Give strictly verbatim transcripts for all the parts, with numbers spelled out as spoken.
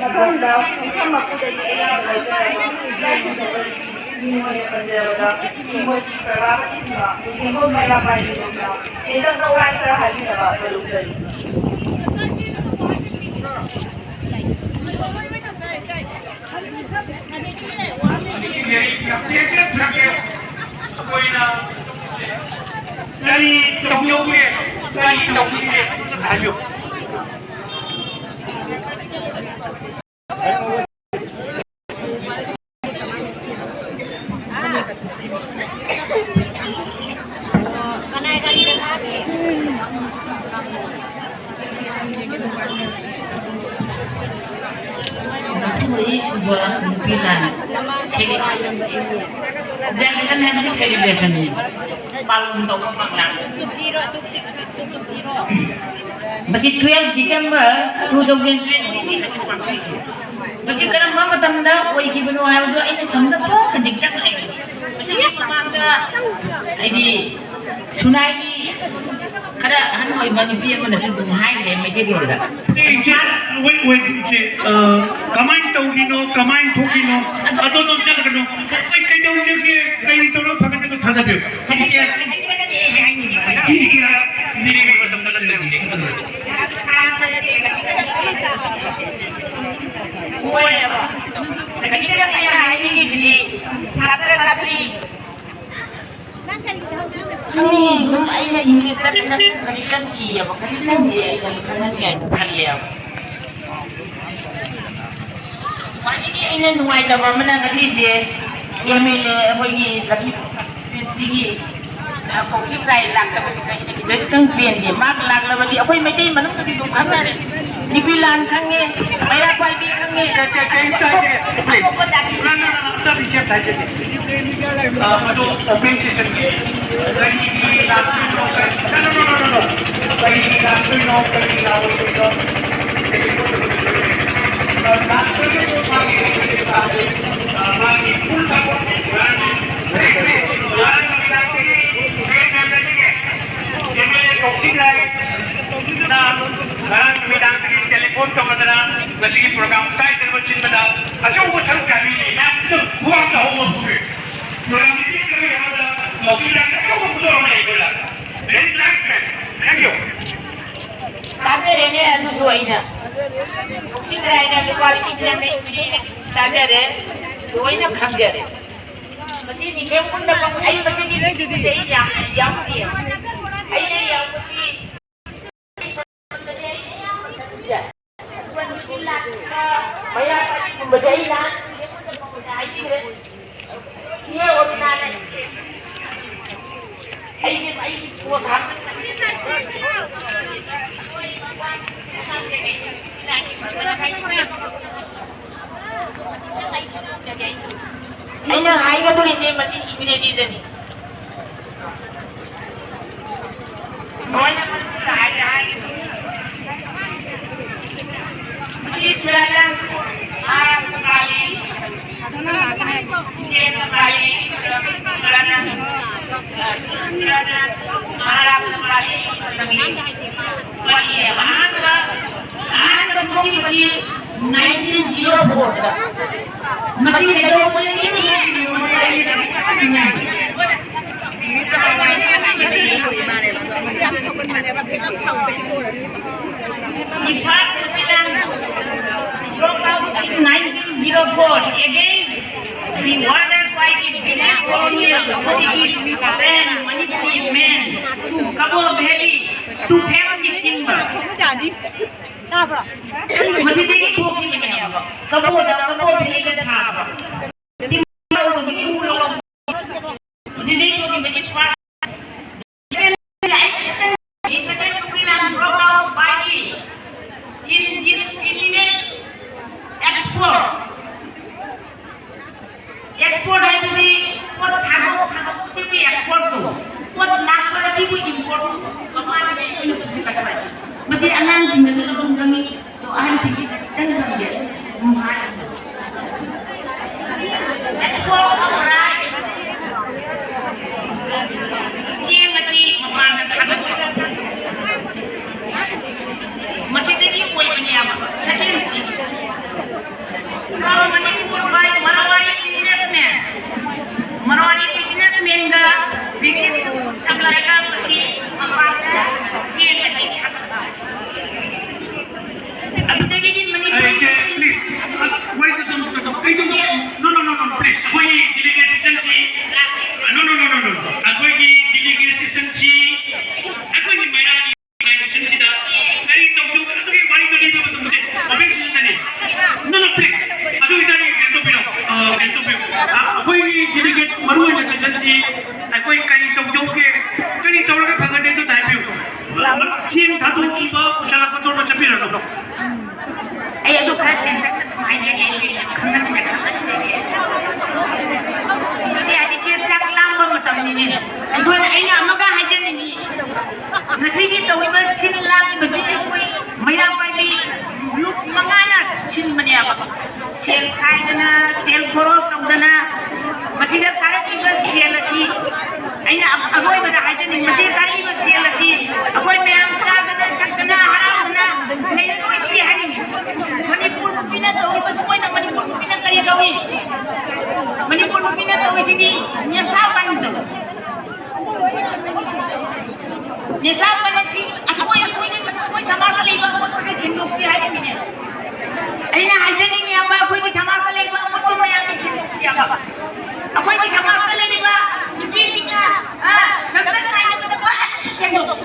ꯃꯊꯪꯗ ꯄꯨꯡꯐꯝ ꯃꯄꯨꯗꯒꯤ ꯑꯌꯥꯕ ꯂꯧꯖꯔꯒꯦ꯫ ꯃꯤꯡ ꯑꯣꯏꯅ ꯄꯟꯖꯔꯕꯗ ꯏꯃꯣꯏꯒꯤ ꯄ꯭ꯔꯚꯥꯕ ꯊꯤꯡꯕ ꯇꯦꯡꯒꯣꯜ ꯃꯩꯔꯥ ꯄꯥꯏꯕꯤꯔꯣꯝꯗ ꯍꯦꯟꯗꯛ ꯂꯧꯔꯥꯏ ꯈꯔ ꯍꯥꯏꯕꯤꯅꯕ ꯀꯣꯏꯔꯨꯝꯖꯔꯤ꯫ ꯑꯩꯈꯣꯏꯅ ꯀꯔꯤ ꯇꯧꯖꯧꯒꯦ, ꯀꯔꯤ ꯇꯧꯁꯤꯒꯦ ꯍꯥꯏꯕꯤꯌꯨ꯫ ꯃꯔꯤꯁꯨꯕ ꯅꯨꯄꯤ ꯂꯥꯟ celebration, ꯒꯥꯔꯤ ꯍꯟ ꯍꯟꯕꯒꯤ celebration ꯅꯤ꯫ ꯄꯥꯂꯣꯟ ꯇꯧꯕ ꯄꯥꯡꯂꯥꯡ꯫ ꯃꯁꯤ twelve December two thousand twenty ꯅꯤ ꯄꯥꯡꯊꯣꯛꯏꯁꯦ꯫ ꯃꯁꯤ ꯀꯔꯝꯕ ꯃꯇꯝꯗ ꯑꯣꯏꯈꯤꯕꯅꯣ ꯍꯥꯏꯕꯗꯨ ꯑꯩꯅ ꯁꯣꯝꯗ ꯄꯣꯛ ꯈꯖꯤꯛꯇꯪ ꯍꯥꯏꯒꯦ꯫ ꯃꯁꯤꯒꯤ ꯃꯃꯥꯡꯗ ꯍꯥꯏꯗꯤ ꯁꯨꯅꯥꯏꯒꯤ ꯈꯔ ꯑꯍꯟ ꯑꯣꯏꯕ ꯅꯨꯄꯤ ꯑꯃꯅꯁꯨ ꯑꯗꯨꯝ ꯍꯥꯏꯈ꯭ꯔꯦ ꯃꯩꯇꯩꯂꯣꯟꯗ꯫ ꯏꯆꯦ, wait, wait, ꯏꯆꯦ, ꯑ, ꯀꯃꯥꯏꯅ ꯇꯧꯔꯤꯅꯣ, ꯀꯃꯥꯏꯅ ꯊꯣꯛꯏꯅꯣ, ꯑꯗꯣ ꯑꯗꯨꯝ ꯆꯠꯂꯒꯅꯨ꯫ ꯀꯩ, ꯀꯩꯗꯧꯖꯒꯦ, ꯀꯩ ꯇꯧꯔ ꯐꯒꯗꯒꯦ ꯊꯥꯖꯕꯤꯌꯨ꯫ ꯏꯆꯦ, ꯏꯆꯦ, ꯏꯆꯦ, ꯍꯣꯏ, ꯍꯥꯏꯅꯤꯡꯉꯤꯁꯤꯗꯤ ꯁꯥꯇ꯭ꯔ ꯁꯥꯇ꯭ꯔꯤ ꯈꯪꯅꯤꯡꯉꯤ꯫ ꯑꯗꯨꯝ ꯑꯩꯅ ꯏꯪꯂꯤꯁꯇ ꯈꯔ ꯈꯖꯤꯛꯇꯪ ꯏꯌꯦꯕ, ꯈꯖꯤꯛꯇꯪꯗꯤ ꯑꯩ ꯑꯗꯨꯝ ꯈꯪꯍꯟꯒꯦ ꯍꯥꯏꯅ ꯈꯜꯂꯦꯕ꯫ ꯈ꯭ꯋꯥꯏꯗꯒꯤ ꯑꯩꯅ ꯅꯨꯡꯉꯥꯏꯇꯕ ꯑꯃꯅ ꯉꯁꯤꯁꯦ ꯑꯦꯝ ꯑꯦꯜ ꯑꯦ ꯑꯩꯈꯣꯏꯒꯤ ꯂꯝꯕꯤ ꯁꯤꯒꯤ ꯀꯣꯐꯤ ꯄ꯭ꯔꯥꯏꯖ ꯂꯥꯛꯇꯕꯗꯨꯗ ꯑꯩꯅ ꯈꯤꯇꯪ ꯄꯦꯟꯗꯦ꯫ ꯃꯥ ꯂꯥꯛꯂꯕꯗꯤ ꯑꯩꯈꯣꯏ ꯃꯩꯇꯩ ꯃꯅꯨꯡꯗꯗꯤ ꯑꯗꯨꯝ ꯈꯪꯅꯔꯦ꯫ ꯅꯨꯄꯤ ꯂꯥꯟ ꯈꯪꯉꯦ, ꯃꯩꯔꯥ ꯄꯥꯏꯕꯤ ꯈꯪꯉꯦ, ꯀꯩ-, ꯀꯩ-, ꯀꯩꯝꯇ ꯍꯥꯏꯗꯦ꯫ ꯑꯇꯣꯞꯄ ꯖꯥꯇꯤ ꯑꯝꯇ ꯏꯆꯦ, ꯍꯥꯏꯖꯒꯦ꯫ ꯑ, ꯃꯗꯨ open session ꯅꯤ꯫ ꯀꯔꯤꯒꯤ ꯂꯥꯛꯇꯣꯏꯅꯣ, ꯀꯔꯤ, no, no, no, no, no, no꯫ ꯀꯔꯤꯒꯤ ꯂꯥꯛꯇꯣꯏꯅꯣ, ꯀꯔꯤꯒꯤ ꯂꯥꯛꯑꯣꯏꯗꯣꯏꯅꯣ? ꯑ, ꯂꯥꯛꯇꯣꯏꯅꯣ, ꯃꯥꯒꯤ, ꯑ, ꯃꯥꯒꯤ full support ꯅꯤ꯫ ꯉꯔꯥꯡ ꯅꯨꯃꯤꯗꯥꯡꯗꯒꯤ MLA ꯀꯧꯁꯤꯜꯂꯦ꯫ ꯉꯔꯥꯡ ꯅꯨꯃꯤꯗꯥꯡꯗꯒꯤ telephone ꯇꯧꯅꯗꯅ ꯉꯁꯤꯒꯤ program ꯀꯥꯏꯗꯅꯕ ꯁꯤꯟꯕꯗ ꯑꯆꯧꯕ ꯁꯔꯨꯛ ꯌꯥꯕꯤꯔꯤ ꯃꯌꯥꯝꯗꯨ ꯈꯨꯕꯥꯛꯇ ꯍꯧꯕ ꯐꯨꯔꯤ꯫ Program ꯗꯤ ꯀꯔꯤ ꯍꯥꯏꯕꯗ ꯃꯧꯁꯤꯗ ꯑꯆꯧꯕ ꯈꯨꯗꯣꯜ ꯑꯃ ꯂꯩꯕꯗ very thanks, man. Thank you. ꯇꯥꯖꯔꯦꯅꯦ, ꯑꯗꯨꯁꯨ ꯑꯩꯅ꯫ ꯃꯧꯁꯤꯗ ꯑꯩꯅ ꯂꯨꯄꯥ ꯂꯤꯁꯤꯡ ꯌꯥꯡꯈꯩ ꯄꯤꯔꯤ, ꯇꯥꯖꯔꯦ, ꯂꯣꯏꯅ ꯈꯪꯖꯔꯦ꯫ ꯃꯁꯤ ꯃꯤꯡꯊꯦꯝ ꯄꯨꯝꯅꯃꯛ ꯑꯩ ꯃꯁꯤꯒꯤ ꯃꯤꯡꯗꯨꯗꯤ ꯑꯩ ꯌꯥꯝ ꯌꯥꯎꯗꯦ꯫ ꯑꯩꯅ ꯌꯥꯎꯕꯁꯤ ꯃꯌꯥ ꯄꯥꯏꯕꯤꯒꯨꯝꯕꯁꯦ ꯑꯩ ꯂꯥꯛ ꯃꯤꯡꯊꯦꯝ ꯄꯨꯝꯅꯃꯛ ꯑꯣꯏꯅ ꯍꯥꯏꯕꯤꯈ꯭ꯔꯦ꯫ ꯏꯅꯦ ꯑꯣꯏꯅ ꯑꯩꯁꯦ ꯑꯩ ꯄꯣꯠ ꯍꯥꯞꯄ ꯑꯩꯅ ꯍꯥꯏꯒꯗꯧꯔꯤꯁꯦ ꯃꯁꯤ ꯏꯪꯒ꯭ꯔꯦꯖꯤꯗꯅꯤ꯫ ꯃꯣꯏꯅ ꯃꯁꯤ ꯍꯥꯏꯔꯦ ꯍꯥꯏ꯫ ꯃꯁꯤ ꯁꯨꯔꯥꯆꯥꯟꯄꯨꯔ ꯃꯍꯥꯔꯥꯁꯇ꯭ꯔ ꯄꯥꯜꯂꯤ꯫ ꯏꯟꯗꯤꯌꯥꯗ ꯄꯥꯜꯂꯤ꯫ ꯁꯨꯔꯥꯆꯥꯟꯄꯨꯔ, ꯁꯨꯔꯥꯆꯥꯟꯄꯨꯔ ꯃꯍꯥꯔꯥꯁꯇ꯭ꯔ ꯄꯥꯜꯂꯤ꯫ ꯃꯣꯏꯒꯤ ꯑꯍꯥꯟꯕ ꯑꯍꯥꯟꯕ ꯊꯣꯛꯈꯤꯕꯗꯤ nineteen zero four ꯗ꯫ ꯃꯁꯤ ꯀꯩꯗꯧꯕ ꯌꯥꯝ ꯁꯥꯎꯒꯟꯕꯅꯦꯕ, ꯌꯥꯝ ꯁꯥꯎꯒꯟꯕꯅꯦꯕ꯫ Nineteen zero four, against the order by the British colonial authorities to send Manipuri men to Kabo Valley to fetch the timber. ꯇꯥꯕ꯭ꯔꯣ? ꯃꯁꯤꯗꯒꯤ ꯊꯣꯛꯈꯤꯕꯅꯦꯕ꯫ ꯀꯕꯣꯗ, ꯀꯕꯣ ꯚꯦꯂꯤꯗ ꯊꯥꯕ꯫ ꯃꯁꯤꯗꯒꯤ ꯊꯣꯛꯈꯤꯕꯅꯤ꯫ Indiscriminate explore. ꯑꯦꯛꯁꯄꯣꯔꯠ ꯍꯥꯏꯕꯁꯤ ꯄꯣꯠ ꯊꯥꯗꯣꯛ ꯊꯥꯗꯣꯛꯄꯁꯤꯕꯨ ꯑꯦꯛꯁꯄꯣꯔꯠ ꯇꯧ, ꯄꯣꯠ ꯂꯥꯛꯄ ꯑꯁꯤꯕꯨ ꯏꯝꯄꯣꯔꯠ ꯃꯄꯥꯟꯗ ꯑꯩꯈꯣꯏꯅ ꯄꯨꯁꯤꯜꯂꯛꯄ ꯍꯥꯏꯁꯦ꯫ ꯃꯁꯤ ꯑꯉꯥꯡꯁꯤꯡꯅꯁꯨ ꯑꯗꯨꯝ ꯈꯪꯉꯤ, ꯑꯗꯣ ꯑꯍꯟꯁꯤꯡꯒꯤ ꯈꯤꯇꯪ ꯈꯪꯗꯦ ꯑꯗꯨꯝ ꯍꯥꯏ꯫ ꯑꯦꯛꯁꯄꯣꯔꯠ ꯑꯣꯐ ꯔꯥꯏꯁ, ꯆꯦꯡ ꯑꯁꯤ ꯃꯄꯥꯟꯗ ꯊꯥꯗꯣꯛꯄ, ꯃꯁꯤꯗꯒꯤ ꯑꯣꯏꯕꯅꯦꯕ ꯁꯦꯀꯦꯟꯁꯤ꯫ From Manipur by Marwari businessman. Marwari businessman ꯒ British supply ꯒ ꯃꯁꯤ ꯃꯄꯥꯟꯗ ꯆꯦꯡ ꯑꯁꯤ ꯊꯥꯗꯣꯛꯄ꯫ ꯑꯗꯨꯗꯒꯤꯗꯤ ꯃꯅꯤꯄꯨꯔ ꯑꯩ, please, ꯋꯥꯔꯤꯗꯨ ꯑꯗꯨꯝ ꯀꯩꯅꯣ, ꯀꯩꯗꯧꯕ? No, no, no, no, please. ꯑꯩꯈꯣꯏꯒꯤ delegation ꯁꯤ, no, no, no, no, no. ꯑꯩꯈꯣꯏꯒꯤ delegation ꯁꯤ, ꯑꯩꯈꯣꯏꯒꯤ ꯃꯩꯔꯥꯒꯤ organization ꯁꯤꯗ ꯀꯔꯤ ꯇꯧꯗꯧꯕ? ꯑꯗꯨꯒꯤ ꯋꯥꯔꯤꯗꯨ ꯂꯤꯕ ꯃꯇꯝꯗ ꯑꯣꯄꯦꯟ ꯁꯤꯖꯟꯗꯅꯤ꯫ No, no, please. ꯑꯗꯨ ꯑꯣꯏꯇꯥꯔꯗꯤ ꯀꯩꯅꯣ ꯇꯧꯕꯤꯔꯣ, ꯑ, ꯀꯩꯅꯣ ꯇꯧꯕꯤꯌꯨ꯫ ꯑ, ꯑꯩꯈꯣꯏꯒꯤ delegate ꯃꯔꯨ ꯑꯣꯏꯅ session ꯁꯤ ꯑꯩꯈꯣꯏ ꯀꯔꯤ ꯇꯧꯖꯧꯒꯦ, ꯀꯔꯤ ꯇꯧꯔꯒ ꯐꯒꯅꯤ ꯑꯗꯨ ꯍꯥꯏꯕꯤꯌꯨ꯫ ꯆꯦꯡ ꯊꯥꯗꯣꯛꯈꯤꯕ ꯄꯨꯁꯜꯂꯛꯄꯗꯣ ꯆꯠꯄꯤꯔꯅꯨ꯫ ꯑꯩ ꯑꯗꯨ ꯈꯔ ꯇꯦꯟꯇꯛꯅ ꯁꯨꯝ ꯍꯥꯏꯖꯒꯦ, ꯑꯩ ꯈꯪꯍꯟꯒꯦ, ꯈꯪꯍꯟꯖꯒꯦ꯫ ꯑꯗꯨꯗꯤ ꯍꯧꯖꯤꯛꯁꯦ ꯆꯥꯛ ꯂꯥꯝꯕ ꯃꯇꯝꯅꯤꯅꯦ꯫ ꯑꯩꯈꯣꯏꯅ, ꯑꯩꯅ ꯑꯃꯒ ꯍꯥꯏꯖꯅꯤꯡꯉꯤ, ꯉꯁꯤꯒꯤ ꯇꯧꯔꯤꯕ ꯁꯤꯟ ꯂꯥꯡꯉꯤꯕꯁꯤ ꯑꯩꯈꯣꯏ ꯃꯩꯔꯥ ꯄꯥꯏꯕꯤ ꯂꯨꯞ ꯃꯉꯥꯅ ꯁꯤꯟꯕꯅꯦꯕ꯫ ꯁꯦꯜ ꯈꯥꯏꯗꯅ, ꯁꯦꯜ ꯈꯣꯔꯣꯁ ꯇꯧꯗꯅ, ꯃꯁꯤꯗ ꯀꯥꯔꯛꯂꯤꯕ ꯁꯦꯜ ꯑꯁꯤ ꯑꯩꯅ ꯑ-, ꯑꯔꯣꯏꯕꯗ ꯍꯥꯏꯖꯅꯤꯡꯕꯁꯤ, ꯀꯥꯔꯛꯏꯕ ꯁꯦꯜ ꯑꯁꯤ ꯑꯩꯈꯣꯏ ꯃꯌꯥꯝ ꯆꯥꯗꯅ, ꯊꯛꯇꯅ, ꯍꯔꯥꯎꯗꯅ ꯂꯩꯔꯔꯣꯏꯁꯤ ꯍꯥꯏꯅꯤꯡꯉꯤ꯫ ꯃꯅꯤꯄꯨꯔ ꯅꯨꯄꯤꯅ ꯇꯧꯔꯤꯕ ꯁꯨꯃꯥꯏꯅ ꯃꯅꯤꯄꯨꯔ ꯅꯨꯄꯤꯅ ꯀꯔꯤ ꯇꯧꯏ? ꯃꯅꯤꯄꯨꯔ ꯅꯨꯄꯤꯅ ꯇꯧꯔꯤꯁꯤꯗꯤ ꯅꯤꯁꯥ ꯄꯟ ꯇꯧꯏ꯫ ꯅꯤꯁꯥ ꯄꯟ ꯑꯁꯤ ꯑꯩꯈꯣꯏ, ꯑꯩꯈꯣꯏ, ꯑꯩꯈꯣꯏ ꯁꯃꯥꯖꯇ ꯂꯩꯕ ꯑꯃꯣꯠꯄꯁꯦ ꯁꯦꯡꯗꯣꯛꯁꯤ ꯍꯥꯏꯔꯤꯕꯅꯦ꯫ ꯑꯩꯅ ꯍꯥꯏꯖꯅꯤꯡꯉꯤ ꯍꯥꯏꯕ, ꯑꯩꯈꯣꯏꯒꯤ ꯁꯃꯥꯖꯇ ꯂꯩꯕ ꯑꯃꯣꯠꯄ ꯃꯌꯥꯝꯁꯦ ꯁꯦꯡꯗꯣꯛꯁꯤ ꯍꯥꯏꯕ꯫ ꯑꯩꯈꯣꯏꯒꯤ ꯁꯃꯥꯖꯇ ꯂꯩꯔꯤꯕ ꯅꯨꯄꯤꯁꯤꯡꯅ, ꯑ, ꯂꯝꯆꯠ ꯅꯥꯏꯗꯕ ꯂꯣꯏꯅ ꯁꯦꯡꯗꯣꯛꯁꯤ꯫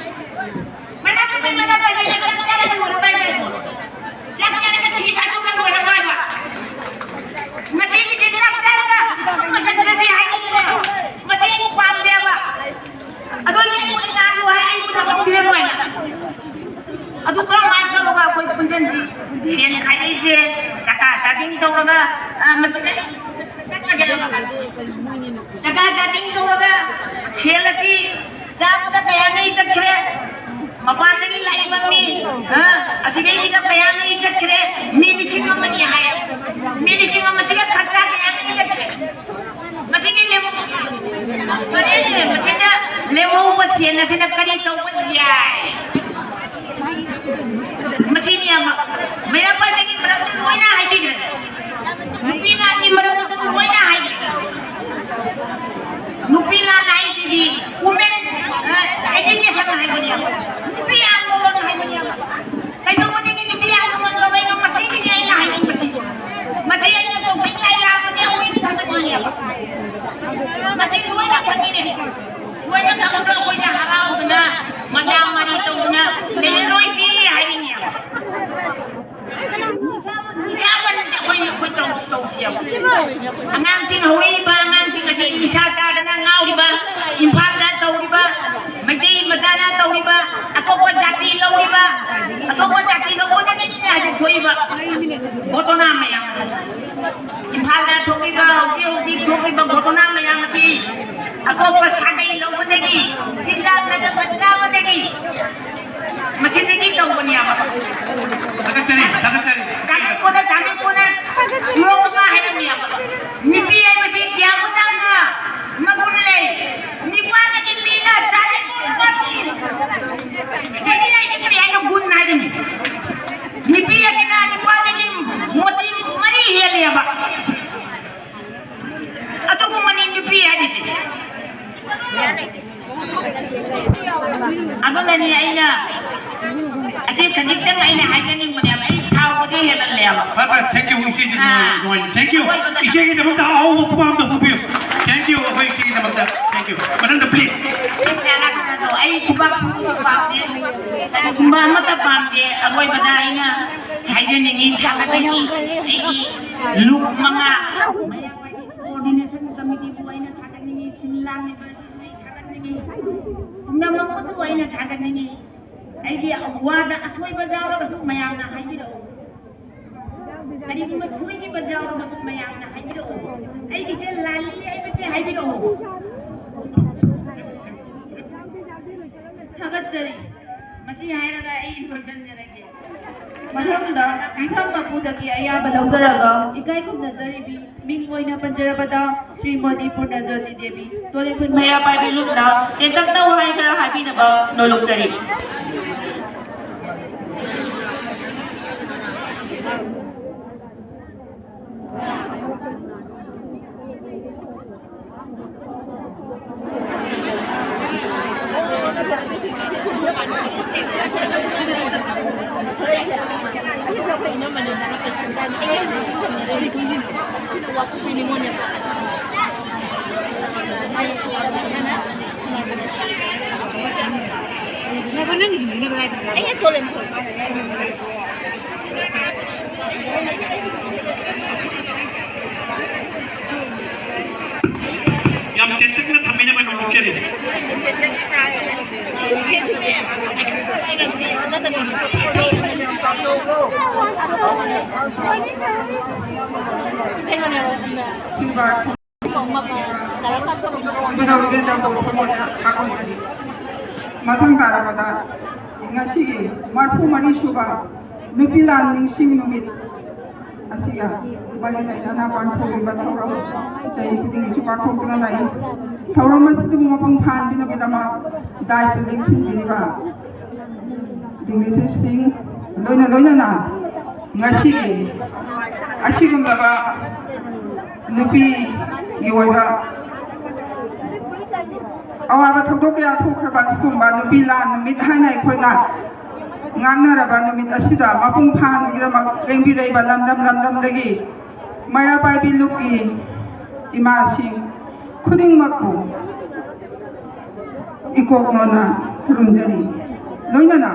ꯃꯅꯥ ꯀꯨꯝꯍꯩ ꯃꯅꯥ ꯄꯥꯏꯕꯤ ꯆꯥꯛ ꯆꯥꯔꯒ ꯂꯣꯏꯔꯦ ꯄꯥꯏꯕꯤ꯫ ꯆꯥꯛ ꯆꯥꯔꯒ ꯊꯤ ꯐꯥꯏꯗꯣꯛꯑꯒ ꯂꯣꯏꯔꯦ ꯄꯥꯏꯕ꯫ ꯃꯁꯤꯒꯤꯁꯦ ꯆꯥꯛ ꯆꯥꯔꯒ ꯂꯣꯏꯁꯤꯟꯈ꯭ꯔꯁꯤ ꯍꯥꯏꯕꯅꯦ꯫ ꯃꯁꯤ ꯑꯩꯕꯨ ꯄꯥꯝꯗꯦꯕ꯫ ꯑꯗꯨꯅꯤ ꯑꯩ ꯅꯍꯥꯟ ꯋꯥꯍꯩ ꯑꯩꯕꯨ ꯊꯕꯛ ꯄꯤꯔꯔꯣꯏꯅ꯫ ꯑꯗꯨ ꯀꯔꯝꯍꯥꯏꯅ ꯇꯧꯔꯒ ꯑꯩꯈꯣꯏ ꯄꯨꯟꯁꯤꯟꯁꯤ? ꯁꯦꯟ ꯈꯥꯏꯗꯩꯁꯦ ꯆꯀꯥ ꯆꯥꯗꯤꯡ ꯇꯧꯔꯒ, ꯑ, ꯃꯁꯤꯗ ꯆꯥꯛꯆꯥ ꯆꯥꯅꯤꯡ ꯇꯧꯔꯒ ꯁꯦꯜ ꯑꯁꯤ ꯆꯥꯕꯗ ꯀꯌꯥ ꯂꯩ ꯆꯠꯈ꯭ꯔꯦ? ꯃꯄꯥꯟꯗꯒꯤ ꯂꯥꯛꯏꯕ ꯃꯤ, ꯑ, ꯑꯁꯤꯗꯩꯁꯤꯗ ꯀꯌꯥ ꯂꯩ ꯆꯠꯈ꯭ꯔꯦ? ꯃꯤ ꯂꯤꯁꯤꯡ ꯑꯃꯅꯤ ꯍꯥꯏ꯫ ꯃꯤ ꯂꯤꯁꯤꯡ ꯑꯃꯁꯤꯒ ꯈꯔꯆꯥ ꯀꯌꯥ ꯂꯩ ꯆꯠꯈ꯭ꯔꯦ? ꯃꯁꯤꯒꯤ ꯂꯦꯝꯍꯧ-, ꯃꯁꯤꯗ ꯂꯦꯝꯍꯧꯕ ꯁꯦꯟ ꯑꯁꯤꯅ ꯀꯔꯤ ꯇꯧꯕ ꯌꯥꯏ? ꯃꯁꯤꯅꯤ ꯑꯃ꯫ ꯃꯩꯔꯥ ꯄꯥꯏꯕꯒꯤ ꯃꯔꯝꯗ ꯂꯣꯏꯅ ꯍꯥꯏꯕꯤꯈ꯭ꯔꯦ꯫ ꯅꯨꯄꯤ ꯉꯥꯛꯀꯤ ꯃꯔꯝꯗꯁꯨ ꯂꯣꯏꯅ ꯍꯥꯏꯈ꯭ꯔꯦ꯫ ꯅꯨꯄꯤ ꯉꯥꯛ ꯍꯥꯏꯁꯤꯗꯤ women, ꯑ, education ꯍꯥꯏꯕꯅꯦꯕ꯫ ꯅꯨꯄꯤ ꯌꯥꯝ ꯂꯧꯒꯅꯨ ꯍꯥꯏꯕꯅꯦꯕ꯫ ꯀꯩꯗꯧꯕꯗꯒꯤ ꯅꯨꯄꯤ ꯌꯥꯝ ꯂꯧꯒꯅꯨ? ꯃꯁꯤꯒꯤꯅꯤ ꯑꯩꯅ ꯍꯥꯏꯅꯤꯡꯕꯁꯤ꯫ ꯃꯁꯤ ꯑꯩꯅ ꯇꯧꯖꯅꯤꯡꯉꯥꯏ ꯂꯥꯛꯄꯅꯦ, ꯑꯩꯈꯣꯏ ꯈꯪꯒꯅꯤꯑꯕ꯫ ꯃꯁꯤ ꯂꯣꯏꯅ ꯈꯪꯉꯤꯅꯦ꯫ ꯂꯣꯏꯅ ꯈꯪꯕꯗꯣ ꯑꯩꯈꯣꯏꯅ ꯍꯔꯥꯎꯗꯅ, ꯃꯆꯥ ꯃꯔꯤ ꯇꯧꯗꯅ ꯂꯩꯔꯔꯣꯏꯁꯤ ꯍꯥꯏꯔꯤꯅꯦꯕ꯫ ꯏꯆꯥ ꯃꯔꯤꯁꯦ ꯑꯩꯈꯣꯏ, ꯑꯩꯈꯣꯏ ꯇꯧꯁꯤ, ꯇꯧꯁꯤꯑꯕ꯫ ꯑꯉꯥꯡꯁꯤꯡ ꯍꯧꯔꯛꯏꯕ ꯑꯉꯥꯡꯁꯤꯡ ꯑꯁꯤ ꯅꯤꯁꯥ ꯆꯥꯗꯅ ꯉꯥꯎꯔꯤꯕ, ꯏꯝꯐꯥꯜꯗ ꯇꯧꯔꯤꯕ, ꯃꯩꯇꯩ ꯃꯆꯥꯅ ꯇꯧꯔꯤꯕ, ꯑꯇꯣꯞꯄ ꯖꯥꯇꯤ ꯂꯧꯔꯤꯕ, ꯑꯇꯣꯞꯄ ꯖꯥꯇꯤ ꯂꯧꯕꯗꯒꯤꯅꯤꯅꯦ ꯍꯧꯖꯤꯛ ꯊꯣꯛꯏꯕ ꯘꯣꯇꯣꯅꯥ ꯃꯌꯥꯝ ꯑꯁꯤ꯫ ꯏꯝꯐꯥꯜꯗ ꯊꯣꯛꯂꯤꯕ, ꯍꯧꯖꯤꯛ ꯍꯧꯖꯤꯛ ꯊꯣꯛꯂꯤꯕ ꯘꯣꯇꯣꯅꯥ ꯃꯌꯥꯝ ꯑꯁꯤ ꯑꯇꯣꯞꯄ ꯁꯥꯒꯩ ꯂꯧꯕꯗꯒꯤ, ꯆꯤꯟꯖꯥꯛ ꯅꯠꯇꯕ ꯆꯥꯕꯗꯒꯤ, ꯃꯁꯤꯗꯒꯤ ꯇꯧꯕꯅꯦꯕ꯫ ꯊꯥꯒꯠꯆꯔꯤ, ꯊꯥꯒꯠꯆꯔꯤ꯫ ꯆꯥꯅꯤꯡꯄꯣꯠꯇ, ꯆꯥꯅꯤꯡꯄꯣꯠꯅ ꯁ꯭ꯂꯣꯛ ꯑꯃ ꯍꯥꯏꯔꯝꯃꯦꯕ꯫ ꯅꯨꯄꯤ ꯍꯥꯏꯕꯁꯤ ꯀꯌꯥꯃꯨꯛ ꯌꯥꯝꯅ ꯃꯒꯨꯟ ꯂꯩ꯫ ꯅꯨꯄꯥꯗꯒꯤ ꯃꯤꯅ ꯆꯥꯅꯤꯡꯄꯣꯠ ꯑꯃ ꯄꯤ꯫ ꯅꯨꯄꯤ ꯍꯥꯏꯁꯤ ꯀꯔꯤ ꯍꯥꯏꯅꯣ? ꯒꯨꯟ ꯍꯥꯏꯕꯅꯤ꯫ ꯅꯨꯄꯤ ꯑꯁꯤꯅ ꯅꯨꯄꯥꯗꯒꯤ ꯃꯣꯇꯤ ꯃꯔꯤ ꯍꯦꯜꯂꯦꯕ꯫ ꯑꯗꯨꯒꯨꯝꯕꯅꯤ ꯅꯨꯄꯤ ꯍꯥꯏꯔꯤꯁꯦ꯫ ꯑꯗꯨꯅꯅꯤ ꯑꯩꯅ ꯑꯁꯤ ꯈꯖꯤꯛꯇꯪ ꯑꯩꯅ ꯍꯥꯏꯖꯅꯤꯡꯕꯅꯦꯕ꯫ ꯑꯩ ꯁꯥꯎꯕꯁꯦ ꯍꯦꯜꯍꯜꯂꯦꯕ꯫ ꯐꯔꯦ, ꯐꯔꯦ, thank you, ꯏꯆꯦꯁꯦ ꯑꯥ꯫ ꯅꯨꯡꯉꯥꯏ, ꯅꯨꯡꯉꯥꯏ, thank you꯫ ꯑꯔꯣꯏꯕꯗ ꯏꯆꯦꯒꯤꯗꯃꯛꯇ ꯑꯍꯥꯎꯕ ꯈꯨꯕꯥꯛ ꯑꯝꯇ ꯍꯨꯕꯤꯌꯨ꯫ Thank you, ꯑꯩꯈꯣꯏ ꯏꯆꯦꯒꯤꯗꯃꯛꯇ꯫ Thank you꯫ ꯃꯊꯪꯗ, please꯫ ꯑꯩ ꯈꯨꯕꯥꯛ ꯈꯨꯕꯥꯛꯁꯦ ꯄꯥꯝꯗꯦ꯫ ꯀꯔꯤꯒꯨꯝꯕ ꯑꯃꯠꯇ ꯄꯥꯝꯗꯦ꯫ ꯑꯔꯣꯏꯕꯗ ꯑꯩꯅ ꯍꯥꯏꯖꯅꯤꯡꯉꯤ, ꯊꯥꯒꯠꯅꯤꯡꯉꯤ꯫ ꯑꯩꯒꯤ ꯂꯨꯞ ꯃꯉꯥ, ꯃꯌꯥꯝ coordination committeeꯕꯨ ꯑꯩꯅ ꯊꯥꯒꯠꯅꯤꯡꯉꯤ, ꯁꯤꯟ ꯂꯥꯡꯂꯤꯕꯁꯤꯡ ꯑꯩ ꯊꯥꯒꯠꯅꯤꯡꯉꯤ, ꯄꯨꯝꯅꯃꯛꯄꯨꯁꯨ ꯑꯩꯅ ꯊꯥꯒꯠꯅꯤꯡꯉꯤ꯫ ꯑꯩꯒꯤ ꯋꯥꯗ ꯑꯁꯣꯏꯕ ꯌꯥꯎꯔꯒꯁꯨ ꯃꯌꯥꯝꯅ ꯍꯥꯏꯕꯤꯔꯛꯎ, ꯀꯔꯤꯒꯨꯝꯕ ꯁꯣꯏꯈꯤꯕ ꯌꯥꯎꯔꯒꯁꯨ ꯃꯌꯥꯝꯅ ꯍꯥꯏꯕꯤꯔꯛꯎ꯫ ꯑꯩꯒꯤꯁꯦ ꯂꯥꯜꯂꯤ꯫ ꯃꯤꯐꯝ ꯃꯄꯨꯗꯒꯤ ꯑꯌꯥꯕ ꯂꯧꯖꯔꯒ ꯏꯀꯥꯏ ꯈꯨꯝꯅꯖꯔꯤꯕꯤ ꯃꯤꯡ ꯑꯣꯏꯅ ꯄꯟꯖꯔꯕꯗ ꯁ꯭ꯔꯤꯃꯣꯗꯤ ꯄꯨꯔꯅꯖꯣꯇꯤ ꯗꯦꯕꯤ, ꯇꯣꯂꯦꯟꯈꯨꯜ ꯃꯩꯔꯥ ꯄꯥꯏꯕꯤ ꯂꯨꯞꯅ ꯇꯦꯟꯇꯛꯅ ꯋꯥꯍꯩ ꯈꯔ ꯍꯥꯏꯕꯤꯅꯕ ꯅꯣꯂꯨꯛꯆꯔꯤ꯫ ꯌꯥꯝ ꯇꯦꯟꯇꯛꯅ ꯊꯝꯕꯤꯅꯕ ꯅꯣꯂꯨꯛꯆꯔꯤ꯫ ꯁꯤꯜꯚꯔ ꯀꯨꯝꯖꯔꯧꯒꯦ ꯇꯧꯕ ꯊꯃꯣꯏꯅ ꯊꯥꯒꯣꯟꯖꯔꯤ꯫ ꯃꯊꯪ ꯇꯥꯔꯛꯄꯗ ꯉꯁꯤꯒꯤ ꯃꯔꯤꯐꯨ ꯃꯔꯤ ꯁꯨꯕ ꯅꯨꯄꯤ ꯂꯥꯟ ꯅꯤꯡꯁꯤꯡ ꯅꯨꯃꯤꯠ ꯑꯁꯤꯒ ꯃꯔꯤ ꯂꯩꯅꯅ ꯄꯥꯡꯊꯣꯛꯂꯤꯕ ꯊꯧꯔꯝ ꯆꯍꯤ ꯈꯨꯗꯤꯡꯒꯤꯁꯨ ꯄꯥꯡꯊꯣꯛꯇꯨꯅ ꯂꯥꯛꯏ꯫ ꯊꯧꯔꯝ ꯑꯁꯤꯕꯨ ꯃꯄꯨꯡ ꯐꯥꯍꯟꯕꯤꯅꯕꯒꯤꯗꯃꯛ ꯗꯥꯏꯁꯇ ꯂꯦꯡꯁꯤꯟꯕꯤꯔꯤꯕ ꯗꯤꯒꯅꯤꯇꯔꯤꯁꯤꯡ, ꯂꯣꯏꯅ ꯂꯣꯏꯅꯅ ꯉꯁꯤꯒꯤ ꯑꯁꯤꯒꯨꯝꯂꯕ ꯅꯨꯄꯤꯒꯤ ꯑꯣꯏꯕ ꯑꯋꯥꯕ ꯊꯧꯗꯣꯛ ꯀꯌꯥ ꯊꯣꯛꯈ꯭ꯔꯕ ꯑꯗꯨꯒꯨꯝꯕ ꯅꯨꯄꯤ ꯂꯥꯟ ꯅꯨꯃꯤꯠ ꯍꯥꯏꯅ ꯑꯩꯈꯣꯏꯅ ꯉꯥꯡꯅꯔꯕ ꯅꯨꯃꯤꯠ ꯑꯁꯤꯗ ꯃꯄꯨꯡ ꯐꯥꯍꯟꯕꯒꯤꯗꯃꯛ ꯂꯦꯡꯕꯤꯔꯛꯏꯕ ꯂꯝꯗꯝ ꯂꯝꯗꯝꯗꯒꯤ ꯃꯩꯔꯥ ꯄꯥꯏꯕꯤ ꯂꯨꯞꯀꯤ ꯏꯃꯥꯁꯤꯡ ꯈꯨꯗꯤꯡꯃꯛꯄꯨ ꯏꯀꯣꯛ ꯅꯣꯟꯅ ꯈꯨꯔꯨꯝꯖꯔꯤ꯫ ꯂꯣꯏꯅꯅ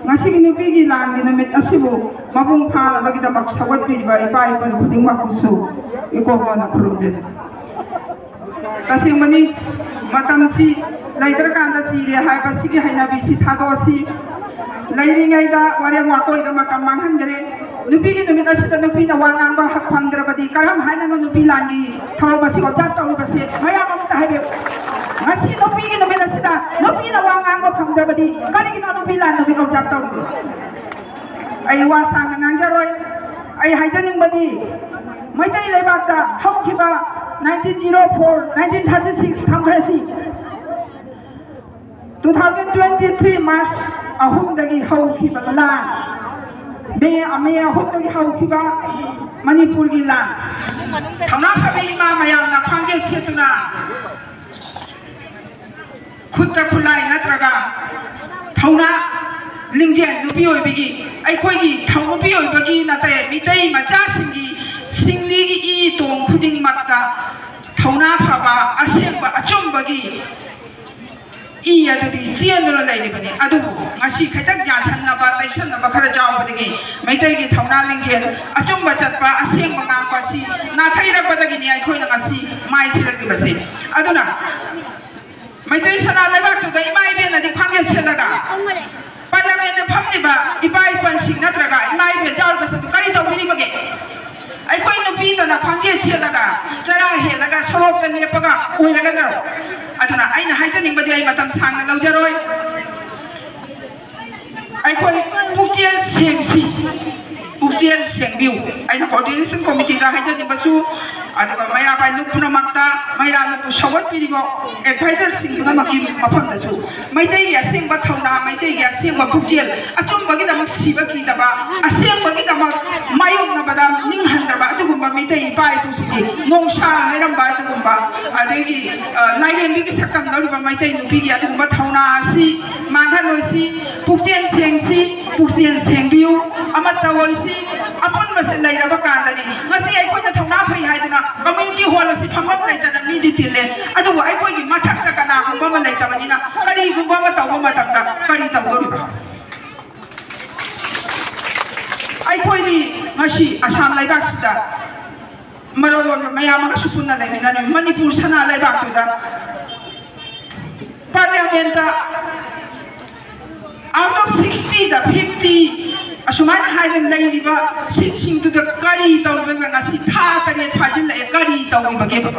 ꯉꯁꯤꯒꯤ ꯅꯨꯄꯤꯒꯤ ꯂꯥꯟꯒꯤ ꯅꯨꯃꯤꯠ ꯑꯁꯤꯕꯨ ꯃꯄꯨꯡ ꯐꯥꯅꯕꯒꯤꯗꯃꯛ ꯁꯧꯒꯠꯄꯤꯔꯤꯕ ꯏꯄꯥ ꯏꯄꯨ ꯈꯨꯗꯤꯡꯃꯛꯄꯨꯁꯨ ꯏꯀꯣꯛ ꯅꯣꯟꯅ ꯈꯨꯔꯨꯝꯖꯔꯤ꯫ ꯇꯁꯦꯡꯕꯅꯤ, ꯃꯇꯝꯁꯤ ꯂꯩꯇ꯭ꯔꯀꯥꯟꯗ ꯆꯤꯔꯦ ꯍꯥꯏꯕꯁꯤꯒꯤ ꯍꯩꯅꯕꯤꯁꯤ ꯊꯥꯗꯣꯛꯑꯁꯤ꯫ ꯂꯩꯔꯤꯉꯩꯗ ꯋꯥꯔꯦꯡ ꯋꯥꯇꯣꯏꯗ ꯃꯇꯝ ꯃꯥꯡꯍꯟꯗ꯭ꯔꯦ꯫ ꯅꯨꯄꯤꯒꯤ ꯅꯨꯃꯤꯠ ꯑꯁꯤꯗ ꯅꯨꯄꯤꯅ ꯋꯥ ꯉꯥꯡꯕ ꯍꯛ ꯐꯪꯗ꯭ꯔꯕꯗꯤ ꯀꯔꯝ ꯍꯥꯏꯅꯅꯣ ꯅꯨꯄꯤ ꯂꯥꯟꯒꯤ ꯊꯧꯔꯝ ꯑꯁꯤ observe ꯇꯧꯔꯤꯕꯁꯦ? ꯃꯌꯥꯝ ꯑꯃꯇ ꯍꯥꯏꯕꯤꯌꯨ꯫ ꯉꯁꯤ ꯅꯨꯄꯤꯒꯤ ꯅꯨꯃꯤꯠ ꯑꯁꯤꯗ ꯅꯨꯄꯤꯅ ꯋꯥ ꯉꯥꯡꯕ ꯐꯪꯗ꯭ꯔꯕꯗꯤ ꯀꯔꯤꯒꯤꯅꯣ ꯅꯨꯄꯤ ꯂꯥꯟ ꯅꯨꯃꯤꯠ observe ꯇꯧꯔꯤꯕ? ꯑꯩ ꯋꯥ ꯁꯥꯡꯅ ꯉꯥꯡꯖꯔꯣꯏ꯫ ꯑꯩ ꯍꯥꯏꯖꯅꯤꯡꯕꯗꯤ, ꯃꯩꯇꯩ ꯂꯩꯕꯥꯛꯇ ꯍꯧꯈꯤꯕ nineteen zero four, nineteen thirty six ꯊꯝꯈ꯭ꯔꯁꯤ, two thousand twenty three March ꯑꯍꯨꯝꯗꯒꯤ ꯍꯧꯈꯤꯕ ꯂꯥꯟ, ꯃꯦ ꯃꯦ ꯑꯍꯨꯝꯗꯒꯤ ꯍꯧꯈꯤꯕ ꯃꯅꯤꯄꯨꯔꯒꯤ ꯂꯥꯟ, ꯊꯧꯅꯥ ꯐꯕꯤ ꯏꯃꯥ ꯃꯌꯥꯝꯅ ꯈ꯭ꯋꯥꯡꯖꯦꯠ ꯁꯦꯠꯇꯨꯅ, ꯈꯨꯠꯇ ꯈꯨꯠꯂꯥꯏ ꯅꯠꯇ꯭ꯔꯒ ꯊꯧꯅꯥ ꯂꯤꯡꯖꯦꯜ ꯅꯨꯄꯤ ꯑꯣꯏꯕꯤꯒꯤ, ꯑꯩꯈꯣꯏꯒꯤ ꯊꯧ ꯅꯨꯄꯤ ꯑꯣꯏꯕꯒꯤ ꯅꯠꯇꯦ, ꯃꯤꯇꯩ ꯃꯆꯥꯁꯤꯡꯒꯤ ꯁꯤꯡꯂꯤꯒꯤ ꯏ ꯇꯣꯡ ꯈꯨꯗꯤꯡꯃꯛꯇ ꯊꯧꯅꯥ ꯐꯕ, ꯑꯁꯦꯡꯕ ꯑꯆꯨꯝꯕꯒꯤ ꯏ ꯑꯗꯨꯗꯤ ꯆꯦꯟꯗꯨꯅ ꯂꯩꯔꯤꯕꯅꯤ꯫ ꯑꯗꯨꯕꯨ ꯉꯁꯤ ꯈꯤꯇꯪ ꯌꯥꯟꯁꯟꯅꯕ ꯇꯩꯁꯟꯅꯕ ꯈꯔ ꯌꯥꯎꯕꯗꯒꯤ ꯃꯩꯇꯩꯒꯤ ꯊꯧꯅꯥ ꯂꯤꯡꯖꯦꯜ ꯑꯆꯨꯝꯕ ꯆꯠꯄ, ꯑꯁꯦꯡꯕ ꯉꯥꯡꯕ ꯑꯁꯤ ꯅꯥꯊꯩꯔꯛꯄꯗꯒꯤꯅꯤ ꯑꯩꯈꯣꯏꯅ ꯉꯁꯤ ꯃꯥꯏ ꯊꯤꯔꯛꯂꯤꯕꯁꯦ꯫ ꯑꯗꯨꯅ ꯃꯩꯇꯩ ꯁꯅꯥ ꯂꯩꯕꯥꯛꯇꯨꯗ ꯏꯃꯥ ꯏꯕꯦꯟꯅꯗꯤ ꯈ꯭ꯋꯥꯡꯖꯦꯠ ꯁꯦꯠꯂꯒ ꯄꯥꯔꯂꯤꯌꯥꯃꯦꯟꯗ ꯐꯝꯂꯤꯕ ꯏꯄꯥ ꯏꯄꯟꯁꯤꯡ ꯅꯠꯇ꯭ꯔꯒ ꯏꯃꯥ ꯏꯕꯦꯟ ꯌꯥꯎꯔꯤꯕꯁꯤꯡꯕꯨ ꯀꯔꯤ ꯇꯧꯕꯤꯔꯤꯕꯒꯦ? ꯑꯩꯈꯣꯏ ꯅꯨꯄꯤꯗꯅ ꯈ꯭ꯋꯥꯡꯖꯦꯠ ꯁꯦꯠꯂꯒ ꯆꯔꯥ ꯍꯦꯜꯂꯒ ꯁꯣꯔꯣꯛꯇ ꯂꯦꯞꯄꯒ ꯑꯣꯏꯔꯒꯗ꯭ꯔꯣ? ꯑꯗꯨꯅ ꯑꯩꯅ ꯍꯥꯏꯖꯅꯤꯡꯕꯗꯤ, ꯑꯩ ꯃꯇꯝ ꯁꯥꯡꯅ ꯂꯧꯖꯔꯣꯏ, ꯑꯩꯈꯣꯏ ꯄꯨꯛꯆꯦꯜ ꯁꯦꯡꯁꯤ, ꯄꯨꯛꯆꯦꯜ ꯁꯦꯡꯕꯤꯌꯨ꯫ ꯑꯩꯅ coordination committeeꯗ ꯍꯥꯏꯖꯅꯤꯡꯕꯁꯨ, ꯑꯗꯨꯒ ꯃꯩꯔꯥ ꯄꯥꯏ ꯂꯨꯞ ꯄꯨꯝꯅꯃꯛꯇ, ꯃꯩꯔꯥ ꯂꯨꯞꯄꯨ ꯁꯧꯒꯠꯄꯤꯔꯤꯕ advisorꯁꯤꯡ ꯄꯨꯝꯅꯃꯛꯀꯤ ꯃꯐꯝꯗꯁꯨ, ꯃꯩꯇꯩꯒꯤ ꯑꯁꯦꯡꯕ ꯊꯧꯅꯥ, ꯃꯩꯇꯩꯒꯤ ꯑꯁꯦꯡꯕ ꯄꯨꯛꯆꯦꯜ, ꯑꯆꯨꯝꯕꯒꯤꯗꯃꯛ ꯁꯤꯕ ꯀꯤꯗꯕ, ꯑꯁꯦꯡꯕꯒꯤꯗꯃꯛ ꯃꯥꯌꯣꯛꯅꯕꯗ ꯅꯤꯡꯍꯟꯗ꯭ꯔꯕ ꯑꯗꯨꯒꯨꯝꯕ ꯃꯩꯇꯩ ꯏꯄꯥ ꯏꯄꯨꯁꯤꯡꯒꯤ ꯅꯣꯡꯁꯥ ꯍꯥꯏꯔꯝꯕ ꯑꯗꯨꯒꯨꯝꯕ, ꯑꯗꯒꯤ, ꯑ, ꯂꯥꯏꯔꯦꯝꯕꯤꯒꯤ ꯁꯛꯇꯝ ꯂꯧꯔꯤꯕ ꯃꯩꯇꯩ ꯅꯨꯄꯤꯒꯤ ꯑꯗꯨꯒꯨꯝꯕ ꯊꯧꯅꯥ ꯑꯁꯤ ꯃꯥꯡꯍꯜꯂꯣꯏꯁꯤ꯫ ꯄꯨꯛꯆꯦꯜ ꯁꯦꯡꯁꯤ, ꯄꯨꯛꯆꯦꯜ ꯁꯦꯡꯕꯤꯌꯨ, ꯑꯃꯠꯇ ꯑꯣꯏꯁꯤ꯫ ꯑꯄꯨꯟꯕꯁꯦ ꯂꯩꯔꯕ ꯀꯥꯟꯗꯗꯤ, ꯉꯁꯤ ꯑꯩꯈꯣꯏꯅ ꯊꯧꯅꯥ ꯐꯩ ꯍꯥꯏꯗꯨꯅ community hall ꯑꯁꯤ ꯐꯝꯐꯝ ꯂꯩꯇꯅ ꯃꯤꯗꯤ ꯇꯤꯜꯂꯦ, ꯑꯗꯨꯕꯨ ꯑꯩꯈꯣꯏꯒꯤ ꯃꯊꯛꯇ ꯀꯅꯥꯒꯨꯝꯕ ꯑꯃ ꯂꯩꯇꯕꯅꯤꯅ ꯀꯔꯤꯒꯨꯝꯕ ꯑꯃ ꯇꯧꯕ ꯃꯇꯝꯗ ꯀꯔꯤ ꯇꯧꯗꯣꯔꯤꯕ? ꯑꯩꯈꯣꯏꯗꯤ ꯉꯁꯤ ꯑꯁꯥꯝ ꯂꯩꯕꯥꯛꯁꯤꯗ ꯃꯔꯣꯜ ꯂꯣꯟꯕ ꯃꯌꯥꯝ ꯑꯃꯒꯁꯨ ꯄꯨꯟꯅ ꯂꯩꯃꯤꯟꯅꯔꯤ꯫ ꯃꯅꯤꯄꯨꯔ ꯁꯅꯥ ꯂꯩꯕꯥꯛꯇꯨꯗ ꯄꯥꯔꯂꯤꯌꯥꯃꯦꯟꯇ out of sixtyꯗ fifty ꯑꯁꯨꯃꯥꯏꯅ ꯍꯥꯏꯗꯅ ꯂꯩꯔꯤꯕ seatꯁꯤꯡꯗꯨꯗ ꯀꯔꯤ ꯇꯧꯔꯤꯕ? ꯉꯁꯤ ꯊꯥ ꯇꯔꯦꯠ ꯐꯥꯖꯤꯜꯂꯛꯑꯦ, ꯀꯔꯤ ꯇꯧꯔꯤꯕꯒꯦꯕ?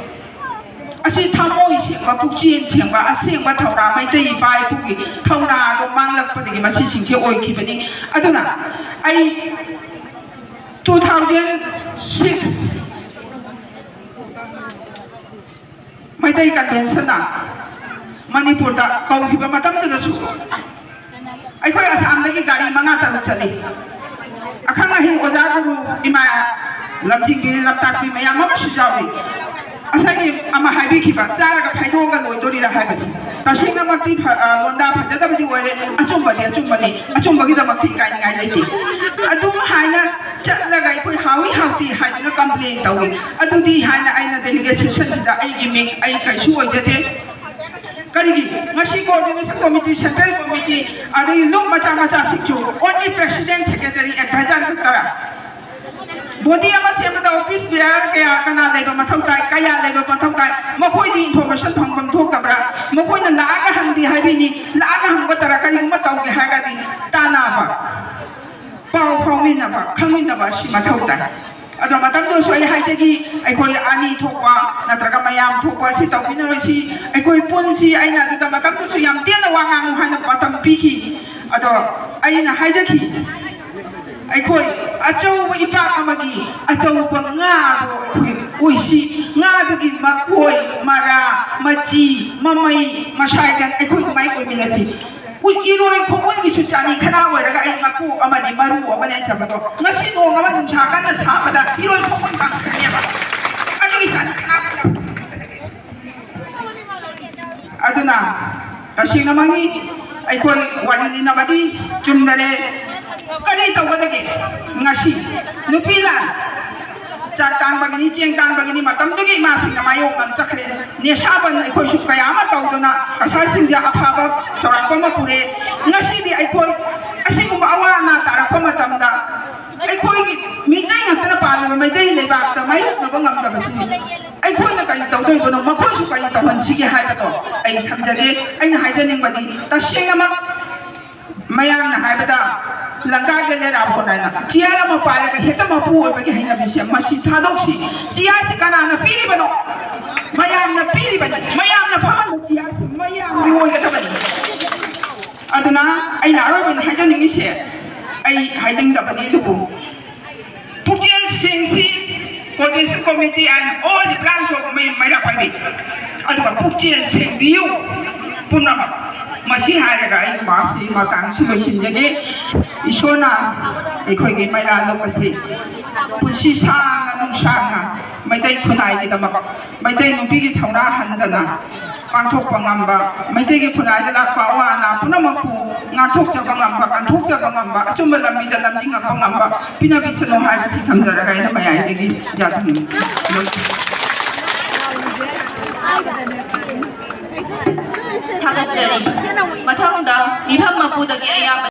ꯑꯁꯤ ꯊꯃꯣꯏ ꯁꯦꯡꯕ, ꯄꯨꯛꯆꯦꯜ ꯁꯦꯡꯕ, ꯑꯁꯦꯡꯕ ꯊꯧꯅꯥ, ꯃꯩꯇꯩ ꯏꯄꯥ ꯏꯄꯨꯒꯤ ꯊꯧꯅꯥꯗꯣ ꯃꯥꯡꯂꯛꯄꯗꯒꯤ ꯃꯁꯤꯁꯤꯡꯁꯦ ꯑꯣꯏꯈꯤꯕꯅꯤ꯫ ꯑꯗꯨꯅ ꯑꯩ two thousand six ꯃꯩꯇꯩ ꯀꯟꯚꯦꯟꯁꯟꯅ ꯃꯅꯤꯄꯨꯔꯗ ꯀꯧꯈꯤꯕ ꯃꯇꯝꯗꯨꯗꯁꯨ ꯑꯩꯈꯣꯏ ꯑꯁꯥꯝꯗꯒꯤ ꯒꯥꯔꯤ ꯃꯉꯥ ꯇꯔꯨꯛ ꯆꯠꯂꯤ꯫ ꯑꯈꯪ ꯑꯍꯩ ꯑꯣꯖꯥ ꯒꯨꯔꯨ, ꯏꯃꯥ ꯂꯝꯖꯤꯡꯕꯤ, ꯂꯝꯇꯥꯛꯄꯤ ꯃꯌꯥꯝ ꯑꯃꯁꯨ ꯌꯥꯎꯔꯤ꯫ ꯉꯁꯥꯏꯒꯤ ꯑꯃ ꯍꯥꯏꯕꯤꯈꯤꯕ, ꯆꯥꯔꯒ ꯐꯥꯏꯗꯣꯛꯑꯒ ꯂꯣꯏꯗꯣꯔꯤꯔꯥ ꯍꯥꯏꯕꯁꯤ ꯇꯁꯦꯡꯅꯃꯛꯇꯤ ꯐ-, ꯑ, ꯂꯣꯟꯗꯥ ꯐꯖꯗꯕꯗꯤ ꯑꯣꯏꯔꯦ, ꯑꯆꯨꯝꯕꯗꯤ ꯑꯆꯨꯝꯕꯅꯤ, ꯑꯆꯨꯝꯕꯒꯤꯗꯃꯛꯇꯤ ꯏꯀꯥꯏꯅꯤꯡꯉꯥꯏ ꯂꯩꯇꯦ꯫ ꯑꯗꯨꯝ ꯍꯥꯏꯅ ꯆꯠꯂꯒ ꯑꯩꯈꯣꯏ ꯍꯥꯎꯏ ꯍꯥꯎꯇꯦ ꯍꯥꯏꯗꯅ ꯀꯝꯄ꯭ꯂꯦꯟ ꯇꯧꯏ꯫ ꯑꯗꯨꯗꯤ ꯍꯥꯏꯅ ꯑꯩꯅ ꯗꯦꯂꯤꯒꯦꯠ ꯁꯦꯁꯟꯁꯤꯗ ꯑꯩꯒꯤ ꯃꯤꯡ ꯑꯩ ꯀꯩꯁꯨ ꯑꯣꯏꯖꯗꯦ꯫ ꯀꯔꯤꯒꯤ? ꯉꯁꯤ ꯀꯣꯑꯣꯔꯗꯤꯅꯦꯁꯟ ꯀꯣꯃꯤꯇꯤ, ꯁꯦꯟꯇ꯭ꯔꯦꯜ ꯀꯣꯃꯤꯇꯤ, ꯑꯗꯒꯤ ꯂꯨꯞ ꯃꯆꯥ ꯃꯆꯥꯁꯤꯡꯁꯨ only president, secretary, advisor ꯈꯛꯇꯔ? ꯕꯣꯗꯤ ꯑꯃ ꯁꯦꯝꯕꯗ ꯑꯣꯐꯤꯁ ꯕꯤꯌꯥꯔ ꯀꯌꯥ, ꯀꯅꯥ ꯂꯩꯕ ꯃꯊꯧ ꯇꯥꯏ, ꯀꯌꯥ ꯂꯩꯕ ꯃꯊꯧ ꯇꯥꯏ, ꯃꯈꯣꯏꯗꯤ ꯏꯟꯐꯣꯔꯃꯦꯁꯟ ꯐꯪꯐꯝ ꯊꯣꯛꯇꯕ꯭ꯔꯥ? ꯃꯈꯣꯏꯅ ꯂꯥꯛꯑꯒ ꯍꯪꯗꯦ ꯍꯥꯏꯕꯤꯅꯤ, ꯂꯥꯛꯑꯒ ꯍꯪꯕ ꯇꯥꯔ ꯀꯔꯤꯒꯨꯝꯕ ꯇꯧꯒꯦ ꯍꯥꯏꯔꯒꯗꯤ ꯇꯥꯟꯅꯕ, ꯄꯥꯎ ꯐꯥꯎꯃꯤꯟꯅꯕ, ꯈꯪꯃꯤꯟꯅꯕ ꯑꯁꯤ ꯃꯊꯧ ꯇꯥꯏ꯫ ꯑꯗꯣ ꯃꯇꯝꯗꯨꯁꯨ ꯑꯩ ꯍꯥꯏꯖꯈꯤ, ꯑꯩꯈꯣꯏ ꯑꯅꯤ ꯊꯣꯛꯄ ꯅꯠꯇ꯭ꯔꯒ ꯃꯌꯥꯝ ꯊꯣꯛꯄ ꯑꯁꯤ ꯇꯧꯕꯤꯅꯔꯣꯏꯁꯤ, ꯑꯩꯈꯣꯏ ꯄꯨꯟꯁꯤ꯫ ꯑꯩꯅ ꯑꯗꯨꯗ ꯃꯇꯝꯗꯨꯁꯨ ꯌꯥꯝ ꯇꯦꯟꯅ ꯋꯥ ꯉꯥꯡꯉꯨ ꯍꯥꯏꯅ ꯃꯇꯝ ꯄꯤꯈꯤ꯫ ꯑꯗꯣ ꯑꯩꯅ ꯍꯥꯏꯖꯈꯤ, ꯑꯩꯈꯣꯏ ꯑꯆꯧꯕ ꯏꯄꯥꯛ ꯑꯃꯒꯤ ꯑꯆꯧꯕ ꯉꯥꯗꯣ ꯑꯩꯈꯣꯏ ꯑꯣꯏꯁꯤ꯫ ꯉꯥꯗꯨꯒꯤ ꯃꯀꯣꯏ, ꯃꯔꯥ, ꯃꯆꯤ, ꯃꯃꯩ, ꯃꯁꯥꯏꯒꯟ ꯑꯩꯈꯣꯏ ꯑꯗꯨꯃꯥꯏꯅ ꯑꯣꯏꯃꯤꯟꯅꯁꯤ꯫ ꯎ-, ꯏꯔꯣꯏ ꯈꯣꯡꯒꯨꯜꯒꯤꯁꯨ ꯆꯥꯅꯤ ꯈꯅꯥ ꯑꯣꯏꯔꯒ ꯑꯩ ꯃꯀꯣꯛ ꯑꯃꯅꯤ, ꯃꯔꯨ ꯑꯃꯅꯤ ꯍꯥꯏꯖꯕꯗꯣ꯫ ꯉꯁꯤ ꯅꯣꯡ ꯑꯃ ꯅꯨꯡꯁꯥ ꯀꯟꯅ ꯁꯥꯕꯗ ꯏꯔꯣꯏ ꯈꯣꯡꯒꯨꯜ ꯀꯪꯈ꯭ꯔꯅꯦꯕ꯫ ꯑꯗꯨꯒꯤ ꯆꯥꯅꯤ ꯈꯅꯥ꯫ ꯑꯗꯨꯅ ꯇꯁꯦꯡꯅꯃꯛꯅꯤ, ꯑꯩꯈꯣꯏ ꯋꯥꯔꯤ ꯂꯤꯅꯕꯗꯤ ꯆꯨꯝꯗꯔꯦ꯫ ꯀꯔꯤ ꯇꯧꯒꯗꯒꯦ? ꯉꯁꯤ ꯅꯨꯄꯤ ꯂꯥꯟ, ꯆꯥꯛ ꯇꯥꯡꯕꯒꯤꯅꯤ, ꯆꯦꯡ ꯇꯥꯡꯕꯒꯤꯅꯤ, ꯃꯇꯝꯗꯨꯒꯤ ꯏꯃꯥꯁꯤꯡꯅ ꯃꯥꯌꯣꯛꯅꯅ ꯆꯠꯈ꯭ꯔꯦ꯫ ꯅꯦꯁꯥꯕꯟ ꯑꯩꯈꯣꯏꯁꯨ ꯀꯌꯥ ꯑꯃ ꯇꯧꯗꯨꯅ ꯀꯁꯥꯔꯁꯤꯡꯁꯦ ꯑꯐꯕ ꯆꯥꯎꯔꯥꯛꯄ ꯑꯃ ꯄꯨꯔꯛꯑꯦ꯫ ꯉꯁꯤꯗꯤ ꯑꯩꯈꯣꯏ ꯑꯁꯤꯒꯨꯝꯕ ꯑꯋꯥ ꯑꯅꯥ ꯇꯥꯔꯛꯄ ꯃꯇꯝꯗ ꯑꯩꯈꯣꯏꯒꯤ ꯃꯤꯇꯩ ꯉꯥꯛꯇꯅ ꯄꯥꯜꯂꯤꯕ ꯃꯩꯇꯩ ꯂꯩꯕꯥꯛꯇ ꯃꯥꯌꯣꯛꯅꯕ ꯉꯝꯗꯕꯁꯤꯗꯤ ꯑꯩꯈꯣꯏꯅ ꯀꯔꯤ ꯇꯧꯗꯣꯏꯕꯅꯣ, ꯃꯈꯣꯏꯁꯨ ꯀꯔꯤ ꯇꯧꯍꯟꯁꯤꯒꯦ ꯍꯥꯏꯕꯗꯣ ꯑꯩ ꯊꯝꯖꯒꯦ꯫ ꯑꯩꯅ ꯍꯥꯏꯖꯅꯤꯡꯕꯗꯤ ꯇꯁꯦꯡꯅꯃꯛ ꯃꯌꯥꯝꯅ ꯍꯥꯏꯕꯗ ꯂꯪꯀꯥꯒꯤ ꯂꯩꯔꯥꯕꯣꯟ ꯍꯥꯏꯅ ꯆꯤꯌꯥꯔ ꯑꯃ ꯄꯥꯏꯔꯒ ꯍꯦꯛꯇ ꯃꯄꯨ ꯑꯣꯏꯕꯒꯤ ꯍꯩꯅꯕꯤꯁꯦ ꯃꯁꯤ ꯊꯥꯗꯣꯛꯁꯤ꯫ ꯆꯤꯌꯥꯔꯁꯤ ꯀꯅꯥꯅ ꯄꯤꯔꯤꯕꯅꯣ? ꯃꯌꯥꯝꯅ ꯄꯤ ꯃꯌꯥꯝꯅ ꯐꯝꯍꯟꯕ ꯆꯤꯌꯥꯔꯁꯤ ꯃꯌꯥꯝꯒꯤ ꯑꯣꯏꯒꯗꯕꯅꯤ꯫ ꯑꯗꯨꯅ ꯑꯩꯅ ꯑꯔꯣꯏꯕꯗ ꯍꯥꯏꯖꯅꯤꯡꯉꯤꯁꯦ, ꯑꯩ ꯍꯥꯏꯅꯤꯡꯗꯕꯅꯤ, ꯑꯗꯨꯕꯨ ꯄꯨꯛꯆꯦꯜ ꯁꯦꯡꯁꯤ, coordination committee and all the branch of ꯃꯩ-, ꯃꯩꯔꯥ ꯄꯥꯏꯕꯤ, ꯑꯗꯨꯒ ꯄꯨꯛꯆꯦꯜ ꯁꯦꯡꯕꯤꯌꯨ ꯄꯨꯝꯅꯃꯛ꯫ ꯃꯁꯤ ꯍꯥꯏꯔꯒ ꯑꯩ ꯋꯥꯁꯤ ꯃꯇꯥꯡꯁꯤ ꯂꯣꯏꯁꯤꯟꯖꯒꯦ꯫ ꯏꯁꯣꯔꯅ ꯑꯩꯈꯣꯏꯒꯤ ꯃꯩꯔꯥ ꯂꯣꯛ ꯑꯁꯤ ꯄꯨꯟꯁꯤ ꯁꯥꯡꯅ ꯅꯨꯡꯁꯥꯡꯅ ꯃꯩꯇꯩ ꯈꯨꯟꯅꯥꯏꯒꯤꯗꯃꯛ, ꯃꯩꯇꯩ ꯅꯨꯄꯤꯒꯤ ꯊꯧꯅꯥ ꯍꯟꯗꯅ ꯄꯥꯡꯊꯣꯛꯄ ꯉꯝꯕ, ꯃꯩꯇꯩꯒꯤ ꯈꯨꯟꯅꯥꯏꯗ ꯂꯥꯛꯄ ꯑꯋꯥ ꯑꯅꯥ ꯄꯨꯝꯅꯃꯛꯄꯨ ꯉꯥꯛꯊꯣꯛꯆꯕ ꯉꯝꯕ, ꯀꯟꯊꯣꯛꯆꯕ ꯉꯝꯕ, ꯑꯆꯨꯝꯕ ꯂꯝꯕꯤꯗ ꯂꯝꯖꯤꯡꯉꯛꯄ ꯉꯝꯕ ꯄꯤꯅꯕꯤꯁꯅꯨ ꯍꯥꯏꯕꯁꯤ ꯊꯝꯖꯔꯒ ꯑꯩꯅ ꯃꯌꯥꯏꯗꯒꯤ ꯌꯥꯊꯪ ꯊꯥꯒꯠꯆꯔꯤ꯫ ꯃꯊꯪꯗ ꯃꯤꯐꯝ ꯃꯄꯨꯗꯒꯤ ꯑꯌꯥꯕ